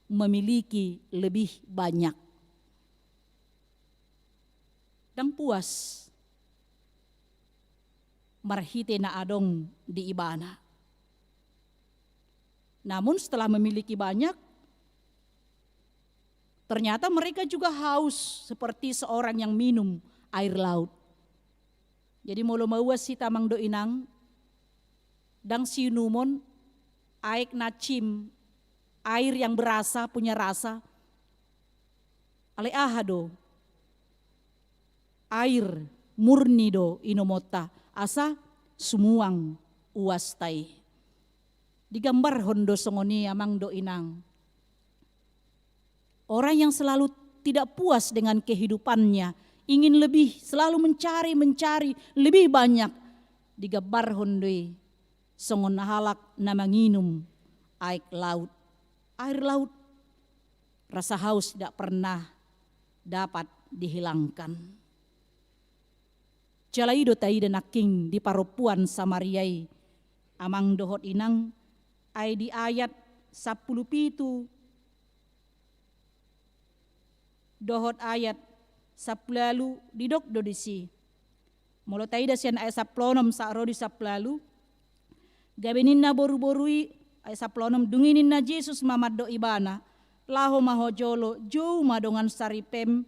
memiliki lebih banyak. Ndang puas marhite na adong di ibana. Namun setelah memiliki banyak, ternyata mereka juga haus seperti seorang yang minum air laut. Jadi molo mauas hita amang dohot inang, ndang siinumon aek na cim, air yang berasa, punya rasa. Alai aha do? Air murni do inumonta. Asa sumuang uasta i. Digambarhon do songon i, amang dohot inang. Orang yang selalu tidak puas dengan kehidupannya, ingin lebih, selalu mencari, mencari lebih banyak, digambarhon do i songon halak na manginum aek laut, air laut. Rasa haus tidak pernah dapat dihilangkan. Jala i do taida nangkin di parompuan Samaria i, amang dohot inang, ai di ayat sampulu pitu dohot ayat sampulu ualu didok do disi. Molo taida sian ayat sampulu onom sahat ro di sampulu ualu, gabe ninna boruboru i, ayat sampulu onom, dung i ninna Jesus ma mandok ibana, laho ma ho jolo, jou ma dongan saripem,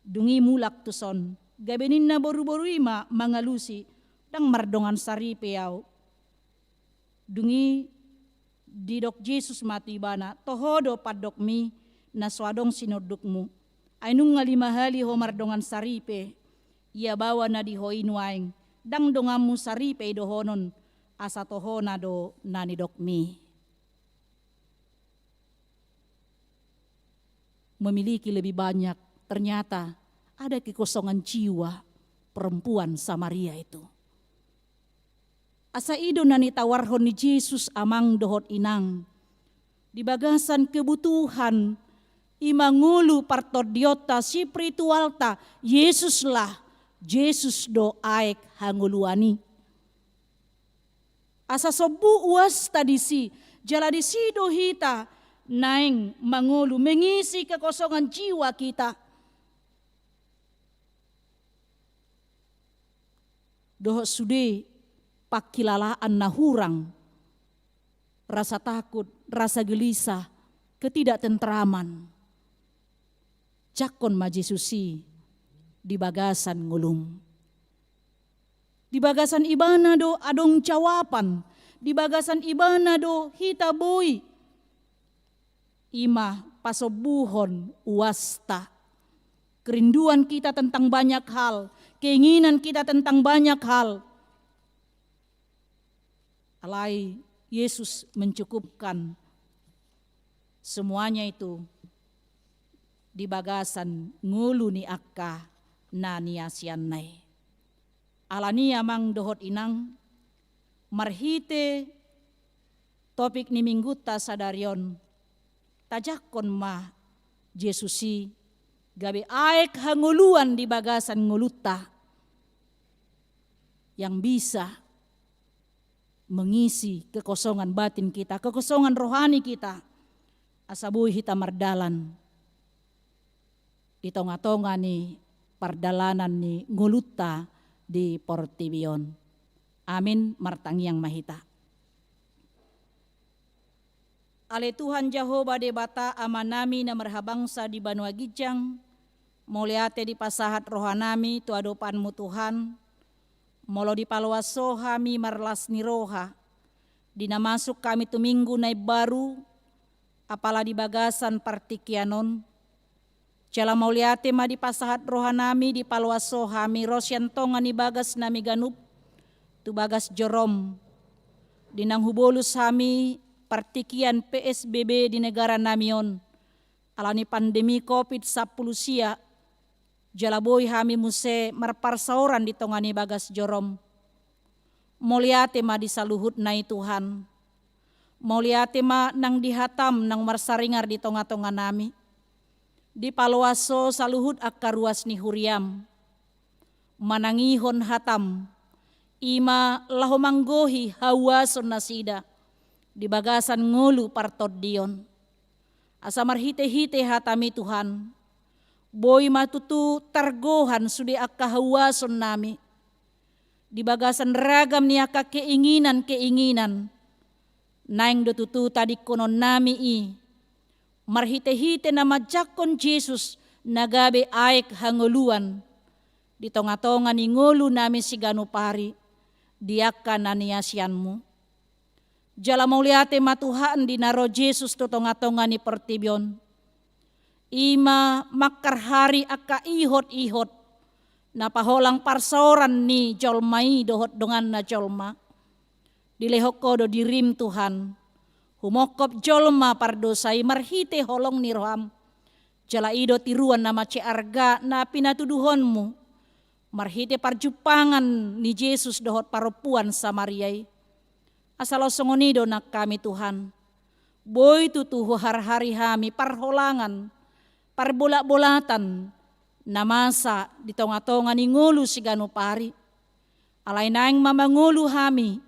dung i mulak tuson. Gabe ninna boruboru i ma mangalusi, ndang mardongan saripe au. Dung i didok Jesus ma tu ibana, toho do pandokmi, na so adong sinondukmu. Ai nunga lima hali ho mardongan saripe, ia baoa na di ho i nuaeng, ndang donganmu saripe i dohonon, asa tohona do na nidokmi. Memiliki lebih banyak, ternyata ada kekosongan jiwa perempuan Samaria itu. Asa i do na nitawarhon ni Jesus, amang dohot inang. Di bagasan kebutuhan, i ma ngolu partondionta, spiritualta, Jesuslah, Jesus do aek hangoluan i. Asa sombu uasta disi, jala disi do hita naeng mangolu, mengisi kekosongan jiwa kita. Dohot sude pangkilalaan na hurang, rasa takut, rasa gelisah, ketidaktentraman. Jangkon ma Jesus i di bagasan ngolum. Di bagasan ibana do adong jawaban, di bagasan ibana do hita boi. I ma pasombuhon uasta. Kerinduan kita tentang banyak hal, keinginan kita tentang banyak hal. Alai Yesus mencukupkan semuanya itu di bagasan ngolu ni angka na niasianna i. Alani i, amang dohot inang, marhite topik ni minggunta sadari on, tajangkon ma Jesus i gabe aek hangoluan di bagasan ngolunta, yang bisa mengisi kekosongan batin kita, kekosongan rohani kita, asa boi hita mardalan di tongatonga ni pardalanan ni ngolunta di portibi on. Amin. Martangiang ma hita. Ale Tuhan Jahowa Debata, Amanami na marhabangsa di banua ginjang, mauliate dipasahat rohanami tu adopanmu, Tuhan. Molo dipaloas Ho hami marlas ni roha, di na masuk hami tu minggu na imbaru, apala di bagasan partingkian on, jala mauliate ma dipasahat rohanami, dipaloas Ho hami ro sian tonga ni bagasnami ganup tu bagas joro-M, di naung hubolus hami partingkian P S B B di negaranami on, alani pandemi Covid sampulu sia, jala boi hami muse marparsaoran di tonga ni bagas joro-M. Mauliate ma di saluhutna i, Tuhan. Mauliate ma nang di hata-M naung marsaringar di tongatonganami. Dipaloas Ho saluhut angka ruas ni huria-M, manangihon hata-M, i ma laho manggohi hauason nasida di bagasan ngolu partondion. Asa marhitehite hata-M i, Tuhan, boi ma tutu targohan sude angka hauasonnami di bagasan ragam ni angka keinginan-keinginan. Naeng do tutu tadingkononnami i marhitehite na manjangkon Jesus na gabe aek hangoluan di tongatonga ni ngolunami siganup ari di angka na niasianmu. Jala mauliate ma, Tuhan, di na ro Jesus tu tongatonga ni portibi on, i ma mangkarhari angka ihotihot na paholang parsaoran ni jolma i dohot donganna jolma. Dilehon Ho do dirim, Tuhan, humongkop jolma pardosa i marhite holong ni roham. Jala i do tiruan na mansai arga na pinatuduhonmu marhite parjumpangan ni Jesus dohot parompuan Samaria i. Asa laos songon i do nang hami, Tuhan. Boi tutu huharhari hami parholangan, parbolatbolatan, na masa di tongatonga ni ngolu siganup ari. Alai naeng ma mangolu hami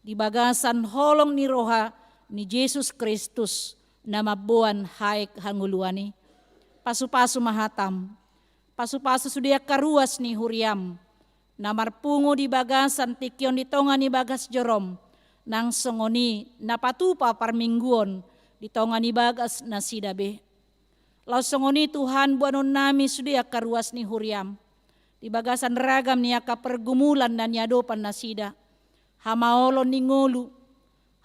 di bagasan holong ni roha ni Jesus Kristus na mamboan haek hangoluan i. Pasupasu ma hatam. Pasupasu sude angka ruas ni huriam na marpungu di bagasan tingki on di tonga ni bagas jorom, nang songon i na patupa parmingguon di tonga ni bagas nasida be. Laos songon i, Tuhan, boanonnami sude angka ruas ni huriam di bagasan ragam ni angka pergumulan na niadopan nasida. Hamaolon ni ngolu,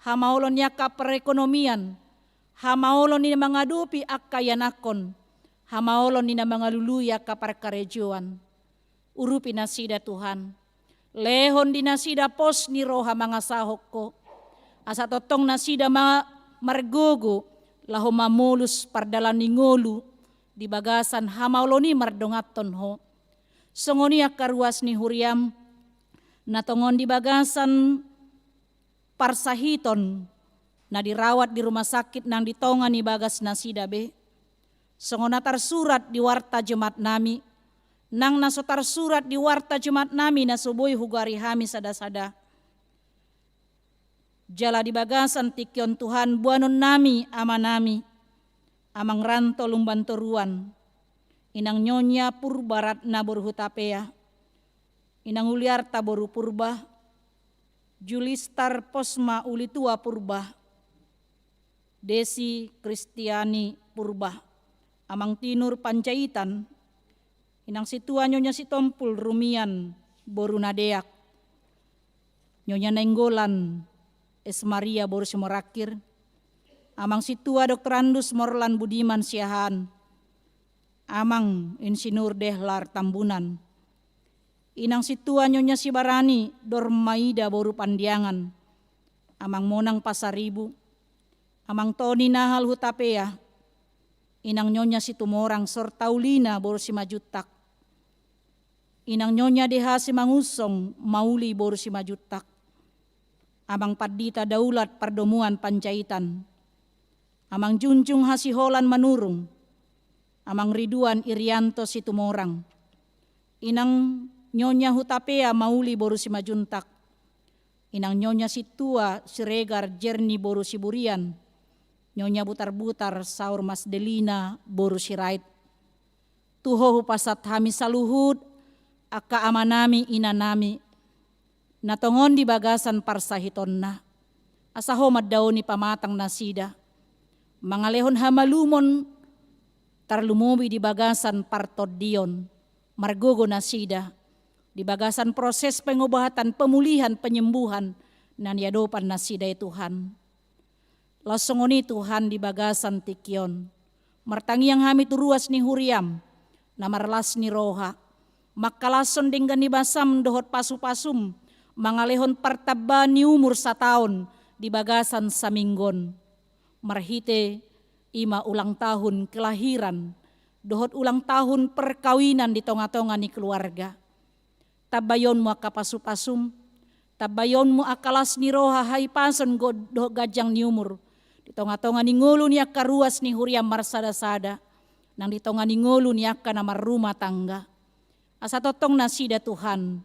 hamaolon ni angka perekonomian, hamaolon ni na mangadopi angka ianakhon, hamaolon ni na mangalului angka parkarejoan. Urupi nasida, Tuhan. Lehon di nasida pos ni roha mangasahon Ho, asa tongtong nasida ma-, margogo laho mamolus pardalan ni ngolu di bagasan hamaolon i mardonganhon Ho. Songon i angka ruas ni huriam na tongon di bagasan parsahiton na dirawat di rumah sakit nang di tonga ni bagas nasida be. Songon na tarsurat di warta Jumatnami, nang na so tarsurat di warta Jumatnami na so boi hugoari hami sadasada. Jala di bagasan tingki on, Tuhan, boanonnami amanami, Amang Ranto Lumban Toruan, Inang Nyonya Purba Ratna boru Hutapea, Inang Uliarta boru Purba, Julistar Posma Ulitua Purba, Desi Kristiani Purba, Amang Tinur Panjaitan, Inang Situa Nyonya Sitompul Rumian boru Nadeak, Nyonya Nainggolan Es Maria boru Simorangkir, Amang Situa Doktorandus Morlan Budiman Siahaan, Amang Insinyur Dahlan Tambunan, Inang Situa Nyonya Sibarani Dormaida boru Pandiangan, Amang Monang Pasaribu, Amang Toni Nahal Hutapea, Inang Nyonya Situmorang Sortaulina boru Simanjuntak, Inang Nyonya Deha Simangunsong Mauli boru Simanjuntak, Amang Pandita Daulat Pardomuan Panjaitan, Amang Junjung Hasiholan Manurung, Amang Riduan Irianto Situmorang, Inang Nyonya Hutapea Mauli boru Simanjuntak, Inang Nyonya Situa Siregar Jerni boru Siburian, Nyonya Butarbutar Saur Masdelina boru Sirait. Tu Ho hupasahat hami saluhut angka amanami, inanami, na tongon di bagasan parsahitonna. Asa Ho mandaoni pamatang nasida, mangalehon hamalumon, tarlumobi di bagasan partondion, margogo nasida di bagasan proses pengobatan, pemulihan, penyembuhan na niadopan nasida i, Tuhan. Laos songon i, Tuhan, di bagasan tingki on, martangiang hami tu ruas ni huriam na marlas ni roha, mangkalashon denggan ni basam dohot pasupasum, mangalehon partambaan ni umur sataon di bagasan saminggu on. Marhite i ma ulang tahun kelahiran dohot ulang tahun perkawinan di tongatonga ni keluarga. Tambaionmu angka pasupasum, tambaionmu angka las ni roha, hahipason go-, dohot ganjang ni umur di tongatonga ni ngolu ni angka ruas ni huriam marsadasada, nang di tonga ni ngolu ni angka na marrumah tangga. Asa tongtong nasida, Tuhan,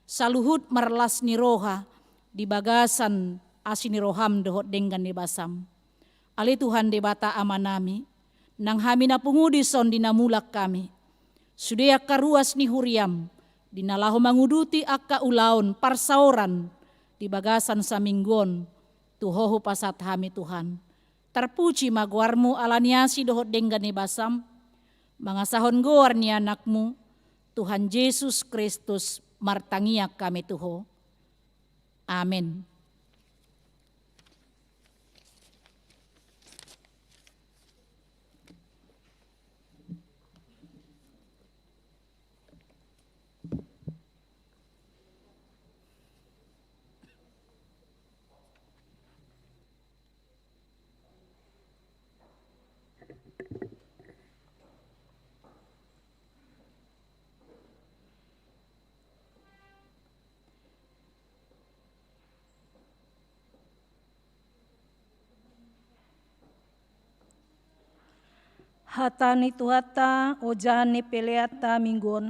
saluhut marlas ni roha di bagasan asi ni roham dohot denggan ni basam. Ale Tuhan Debata Amanami, nang hami na pungu dison di na mulak hami, sude angka ruas ni huriam di na laho manguduti angka ulaon parsaoran di bagasan saminggu on, tu Ho hupasahat hami, Tuhan. Tarpuji ma goarmu ala ni asi dohot denggan ni basam, mangasahon goar ni Anakmu, Tuhan Jesus Kristus, martangiang hami tu Ho. Amen. Hata ni Tuhanta, ojahan ni peleanta minggu on.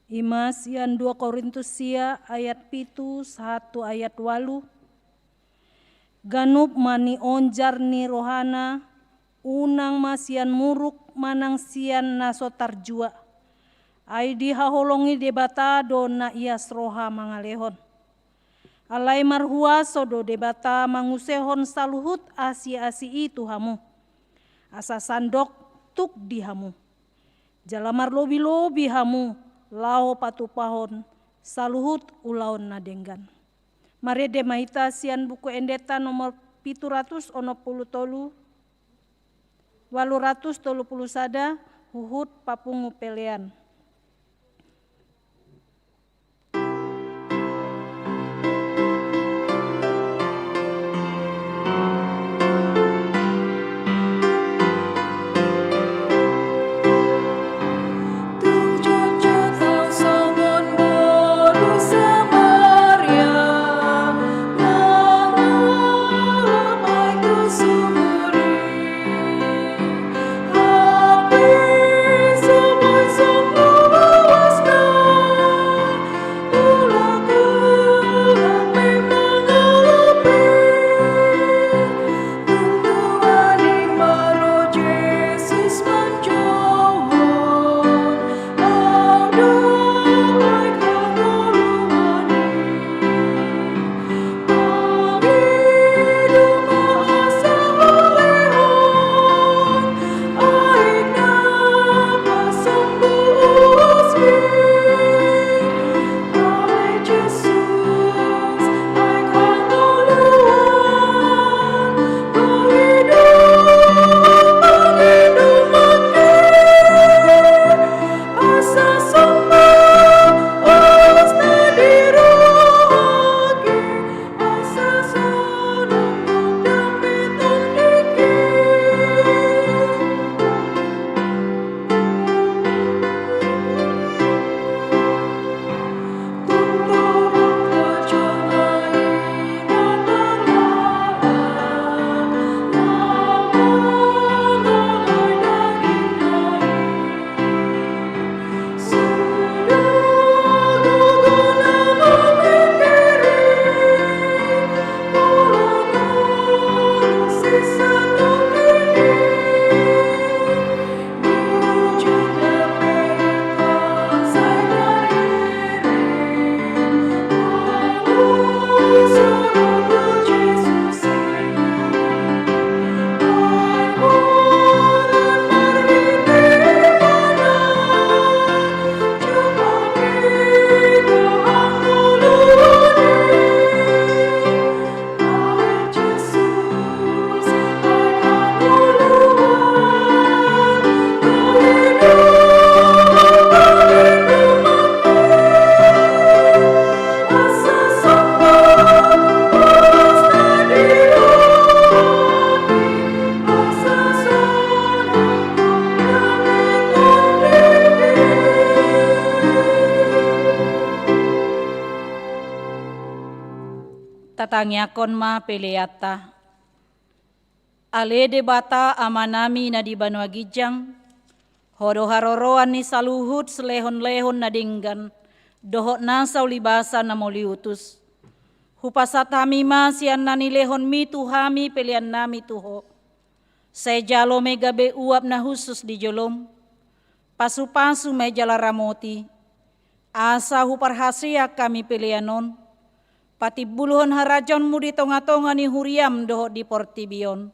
I ma sian dua Korintus sia ayat pitu sahat tu ayat ualu. Ganup ma nionjar ni rohana, unang ma sian muruk manang sian na so tarjua. Ai dihaholongi Debata do na ias roha mangalehon. Alai marhuaso do Debata mangusehon saluhut asi-asi i tu hamu. Asa sandok tuk di hamu. Jala marlobi-lobi hamu laho patupahon saluhut ulaon na denggan. Marende ma hita sian Buku Endenta nomor pitu ratus onom pulu tolu, ualu ratus tolu pulu sada, huhut papungu pelean. Tatangiangkon ma peleanta. Ale Debata Amanami na di banua ginjang, Ho do haroroan ni saluhut silehon-lehon na denggan dohot nasa ulibasa na mauliutus. Hupasahat hami ma sian na nilehonMi tu hami peleannami tu Ho. Sai jalo ma i gabe uap na hushus di joloM. Pasu-pasu ma i jala ramoti, asa huparhaseang hami pelean on patimbulhon harajaonMu di tonga-tonga ni huriaM dohot di portibi on.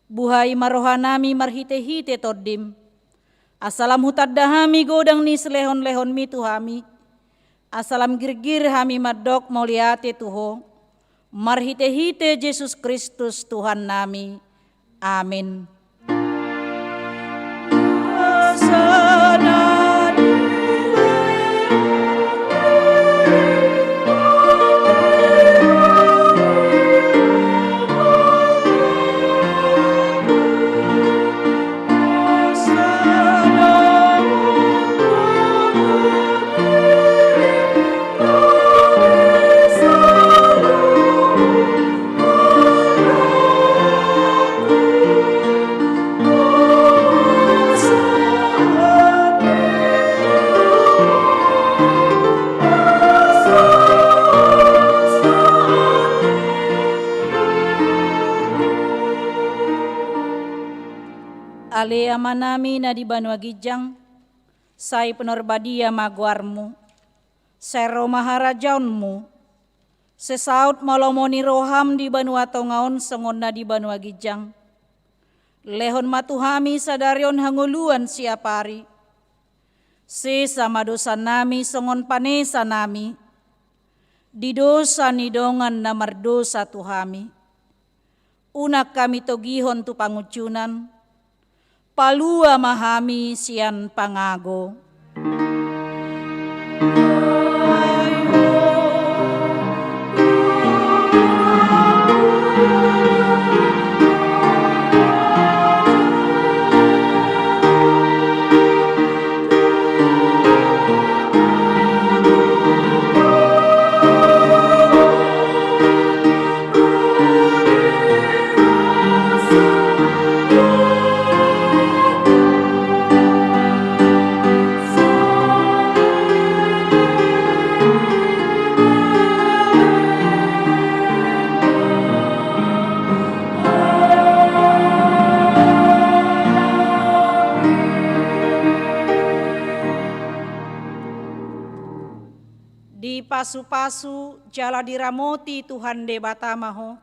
Buhai ma rohanami marhite-hite TondiM, asa lam hutanda hami godang ni silehon-lehonMi tu hami, asa lam girgir hami mandok mauliate tu Ho, marhite-hite Jesus Kristus Tuhannami. Amin. Ale Amanami na di banua ginjang, sai pinarbadia ma goarmu, sai ro ma harajaonmu, sai saut ma lomo ni roham di banua tonga on songon na di banua ginjang. Lehon ma tu hami sadari on hangoluan siapari. Sesa ma dosanami songon panesanami di dosa ni dongan na mardosa tu hami. Unang hami togihon tu pangunjunan, palua ma hami sian pangago. Dipasupasu jala diramoti Tuhan Debata ma ho.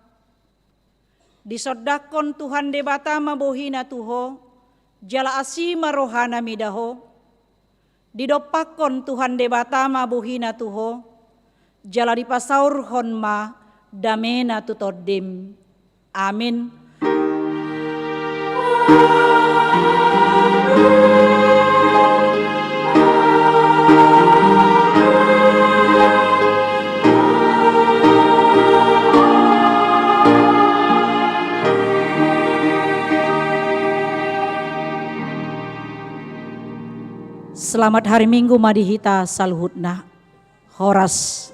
Disondangkon Tuhan Debata ma bohina tu ho, jala asi ma rohana mida ho. Didompakkon Tuhan Debata ma bohina tu ho, jala dipasaorhon ma damena tu tondim. Amin. Selamat hari Minggu ma di hita saluhutna. Horas.